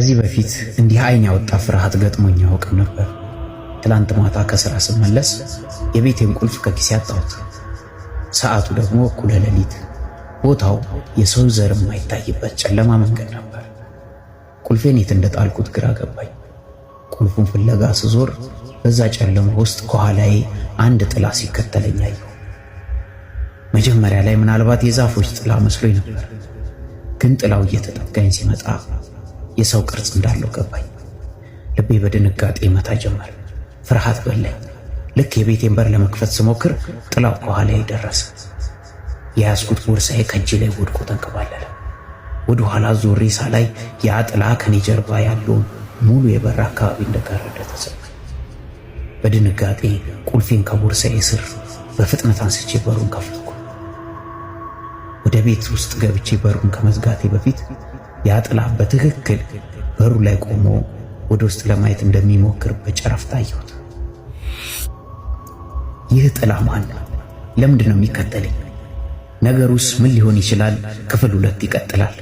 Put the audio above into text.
ከዚህ በፊት እንዲህ አይን ያወጣ ፍርሃት ገጥሞኝ አያውቅም ነበር። ትላንት ማታ ከሥራ ስመለስ የቤቴን ቁልፍ ከኪሴ አጣሁት። ሰዓቱ ደግሞ እኩለ ሌሊት፣ ቦታው የሰው ዘር የማይታይበት ጨለማ መንገድ ነበር። ቁልፌን የት እንደጣልኩት ግራ ገባኝ። ቁልፉን ፍለጋ ስዞር በዛ ጨለማ ውስጥ ከኋላዬ አንድ ጥላ ሲከተለኝ አየሁ። መጀመሪያ ላይ ምናልባት የዛፎች ጥላ መስሎኝ ነበር። ግን ጥላው እየተጠጋኝ ሲመጣ የሰው ቅርጽ እንዳለው ገባኝ። ልቤ በድንጋጤ መታ ጀመር። ፍርሃት በላኝ። ልክ የቤቴን በር ለመክፈት ስሞክር ጥላው ከኋላዬ ደረሰ። የያዝኩት ቦርሳዬ ከእጄ ላይ ወድቆ ተንከባለለ። ወደ ኋላ ዞሬ ሳላይ ያ ጥላ ከኔ ጀርባ ያለውን ሙሉ የበር አካባቢ እንደጋረደ ተሰማኝ። በድንጋጤ ቁልፌን ከቦርሳዬ ስር በፍጥነት አንስቼ በሩን ከፈትኩ። ወደ ቤት ውስጥ ገብቼ በሩን ከመዝጋቴ በፊት ያ ጥላ በትክክል በሩ ላይ ቆሞ ወደ ውስጥ ለማየት እንደሚሞክር በጨረፍታ አየሁት። ይህ ጥላ ማን ነው? ለምንድን ነው የሚከተለኝ? ነገሩስ ምን ሊሆን ይችላል? ክፍል 2 ይቀጥላል።